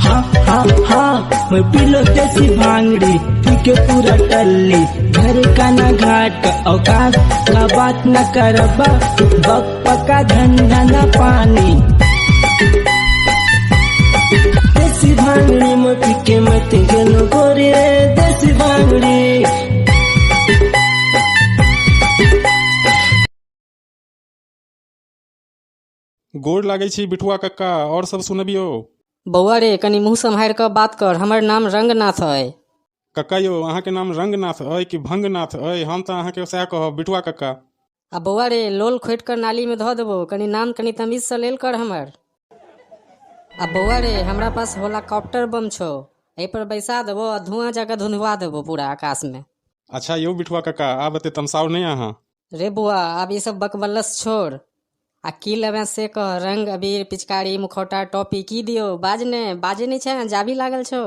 हाँ हाँ हाँ, मैं पीलो देसी भांगड़ी, पी के पूरा टल्ली। घर का ना घाट का औकात का बात न करबा, बक पका धंधा न पानी। देसी भांगड़ी में पी के मत गेलो गोरी रे, देसी भांगड़ी। गोर लागै छी बिठुआ कक्का, आओर सब सुनबियौ। बौआ रे, कनि मुँह सम्हारि कऽ बात कर। हमर नाम रंगनाथ अइ। कक्का यौ, अहाँके नाम रंगनाथ अइ कि भंगनाथ अइ? हम तऽ अहाँके सएह कहब बिठुआ कक्का। आ बौआ रे, लोल खोटि कऽ नालीमे धऽ देबो। कनि नाम कनि तमीजसँ लेल कर हमर। आ बौआ रे, हमरा पास होलाकॉप्टर बम छौ, एहिपर बैसा देबो आ धुआँ जकाँ धुन्धुआ देबो पूरा आकाशमे। अच्छा यौ बिठुआ कक्का, आब एते तमसाउ नहि अहाँ। रे बौआ, आब ई सब बकबल्लस छोड़ आ की लेबें से कह। रंग अबीर पिचकारी मुखौटा टोपी की दियौ? बाज ने, बाजै नहि छै, जाबी लागल छौ।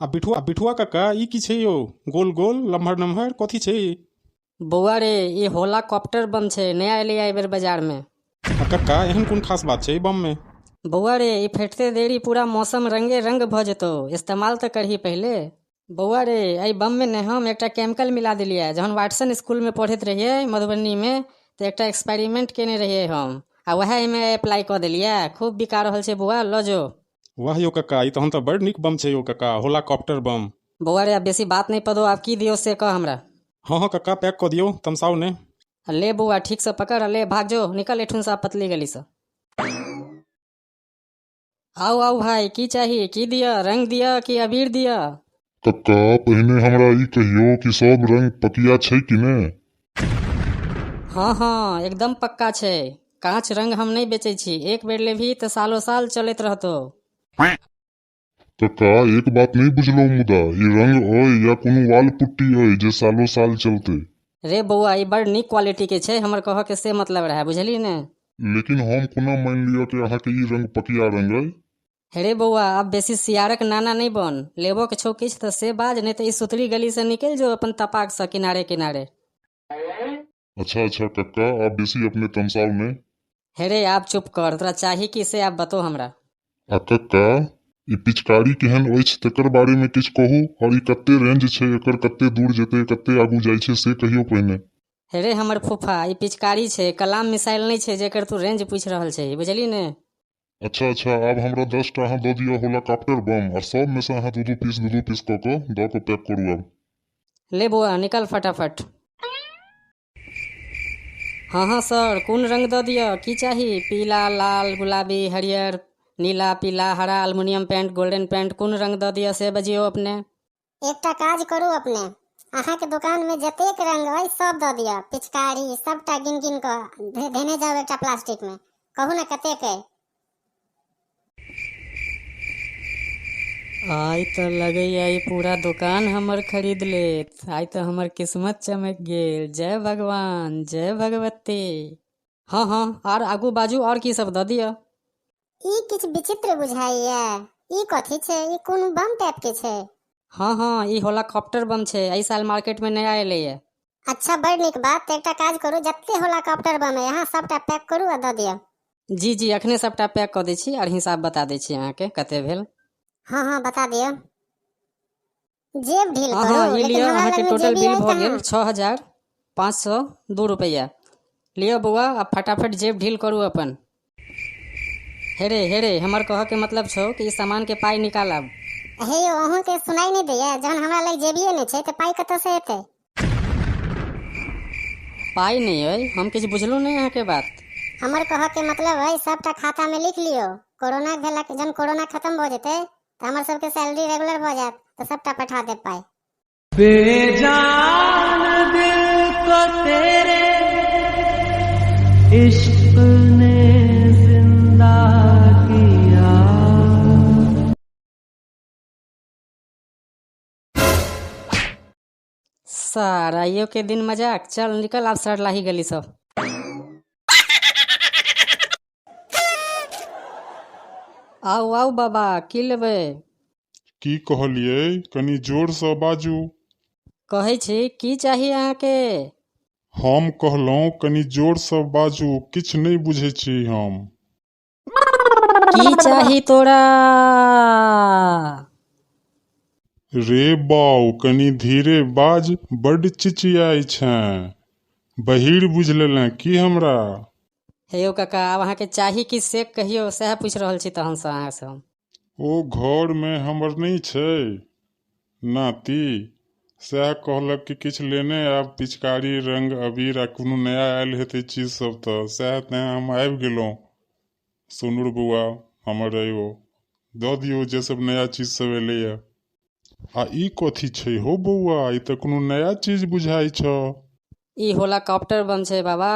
आ बिठुआ बिठुआ कक्का, ई की छै यौ, गोल गोल लम्हर नम्हर कथी छै ई? बौआ रे, ई होलाकॉप्टर बम छै, नया एलैए एहि बेर बाजारमे। आ कक्का, एहन कोन खास बात छै ई बम मे? बौआ रे, ई फेटते देरी पूरा मौसम रंगे रंग भऽ जेतौ। इस्तेमाल तऽ करही पहिले। बौआ रे, एहि बममे ने हम एकटा केमिकल मिला देलियै। जहन वाटसन स्कूलमे पढ़ैत रहियै मधुबनीमे, तऽ एकटा एक्सपेरिमेंट केने रहियै हम, आ वएह एहिमे अप्लाई कऽ देलियै। खूब बिका रहल छै बौआ, लऽ जो। वाह यौ कक्का, ई तहन तऽ बड़ नीक बम छै यौ कक्का, होलाकॉप्टर बम। बौआ रे, आब बेसी बात नहि पदो, आब की दियौ से कह हमरा। हँ हँ कक्का, पैक कऽ दियौ, तमसाउ नहि। आ ले बौआ, ठीकसँ पकड़ आ ले भाग जो, निकल एठुनसँ पतली गलीसँ। आउ आउ भाय, की चाही, की दिअ? रंग दिअ कि अबीर दिअ? कक्का, पहिने हमरा ई कहियौ कि सब रंग पकिया छै कि ने? हँ हँ, एकदम पक्का छै। काँच रंग हम नहि बेचै छी। एक बेर लेबही तऽ सालो साल चलैत रहतौ। कक्का, एक बात नहि बुझलहुँ मुदा, ई रंग अइ या कोनो वाल पुट्टी अइ जे सालो साल चलतै? रे बौआ, ई बड़ नीक क्वालिटी के छै, हमर कहऽ के से मतलब रहए, बुझलिही ने? लेकिन हम कोना मानि लिअ कि अहाँके ई रंग पकिया रंग अइ? हे रे बौआ, आब बेसी सियारक नाना नहि बन। लेबऽ के छौ किछु तऽ से बाज, नहि तऽ ई सुतरी गलीसँ निकलि जो अपन तपाकसँ किनारे किनारे। अच्छा अच्छा कक्का, आब बेसी अपने तमसाउ नहि। हे रे, आब चुप कर। तोरा चाही की से आब बतो हमरा। आ कक्का, ई पिचकारी केहन अछि तकर बारेमे किछु कहू, आओर ई कते रेंज छै एकर, कते दूर जेतै, कते आगू जाइ छै, से कहियौ पहिने। हे रे हमर फूफा, ई पिचकारी छै, कलाम मिसाइल नहि छै जेकर तू रेंज पूछि रहल छही, बुझली ने? अच्छा अच्छा, आब हमरा 10टा अहाँ दऽ दिअ होलाकॉप्टर बम, आ सबमे सँ अहाँ दू दू पीस दू दू पीस कऽ कऽ दऽ कऽ पैक करू आब। ले बौआ, निकल फटाफट। हँ हँ सर, कोन रंग दऽ दिअ, की चाही? पीला, लाल, गुलाबी, हरियर, नीला, पीला, हरा, एल्युमिनियम पेंट, गोल्डन पेंट, कोन रंग दऽ दिअ से बजियौ अपने। एकटा काज करू अपने, अहाँके दोकानमे जतेक रंग अइ सब दऽ दिअ, पिचकारी सबटा गिन गिन कऽ धेने जाउ एकटा प्लास्टिकमे। कहू ने कतेक अइ? आइ तऽ लगैया ई पूरा दोकान हमर खरीद लेत। आइ तऽ हमर किस्मत चमकि गेल। जय भगवान, जय भगवती। हँ हँ, आर आगू बाजू, आओर की सब दऽ दिअ? ई किछु विचित्र बुझाइया, ई कथी छै? ई कोनो बम टाइप के छै? हँ हँ, ई होलाकॉप्टर बम छै, एहि साल मार्केटमे नया एलैया। अच्छा, बड़ नीक बात। तऽ एकटा काज करू, जते होलाकॉप्टर बम अइ अहाँ सबटा पैक करू आ दऽ दिअ। जी जी, अखने सबटा पैक कऽ दै छी आर हिसाब बता दै छी अहाँके कते भेल। हँ हँ, बता दिअ। जेब ढील हँ करू। हँ, ई लेकिन लिअ, हमरा अहाँके लगमे टोटल जेबी बिल अइ भऽ गेल कहाँ? 6502 रुपैआ। लिअ बौआ, आब फटाफट जेब ढील करू अपन। हे रे हे रे, हमर कहऽके मतलब छौ कि ई सामानके पाइ निकाल आब। हे यौ, अहूँके सुनाई नहि दैया? जहन हमरा लग जेबिये नहि छै तऽ पाइ कतऽसँ एतै? पाइ नहि अइ? हम किछु बुझलहुँ नहि अहाँके बात। हमर कहऽके मतलब अइ, सबटा खातामे लिख लियौ। कोरोना भेलक, जहन कोरोना खतम भऽ जेतै तऽ हमर सबके सैलरी रेगुलर भऽ जायत, तऽ सबटा पठा देब पाइ। बेजान दिल को तेरे इश्क ने जिंदा किया। सार, आइयो के दिन मजाक। चल निकल आब सरलाही गली सब। आउ आउ बाबा, की लेबै? की कहलियै? कनि जोरसँ बाजू। कहै छी, की चाही अहाँके? हम कहलहुँ कनि जोरसँ बाजू, किछु नहि बुझै छी हम। की चाही तोरा? रे बाउ, कनि धीरे बाज, बड्ड चिचियाइ छें। बहीर बुझि लेलें की हमरा? हे यौ काका, आब अहाँके चाही कि से कहियौ, सएह पूछि रहल छी तहनसँ अहाँसँ हम। ओ घरमे हमर नहि छै नाति, सएह कहलक कि किछु लेने आयब, पिचकारी, रंग अबीर आ कोनो नया आयल हेतै चीज सब, तऽ सएह तेँ हम आबि गेलहुँ। सुनू बौआ, हमर अइ ओ दऽ दियौ जे सब नया चीज सब एलैया। आ ई कथी छै हौ बौआ? ई तऽ कोनो नया चीज बुझाइ छौ। ई होलाकॉप्टर बम छै बाबा,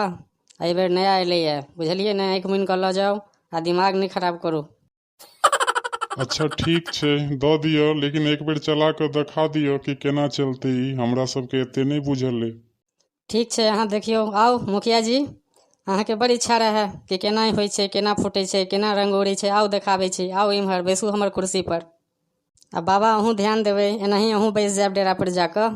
एहिबेर नया एलैए, बुझलियै ने? आँखि मुनि कऽ लऽ जाउ आ दिमाग नहि खराब करू। अच्छा ठीक छै, दऽ दिअ, लेकिन एक बेर चला कऽ देखा दिअ कि केना चलतै ई, हमरा सबके एते नहि बुझल अइ। ठीक छै, अहाँ देखियौ। आउ मुखिया जी, अहाँके बड़ इच्छा रहए कि केना होइ छै, केना फूटै छै, केना रंग उड़ै छै। आउ देखाबै छी, आउ इम्हर बैसू हमर कुर्सी पर। आ बाबा, अहूँ ध्यान देबै, एनाही अहूँ बैस जायब डेरा पर जाकऽ।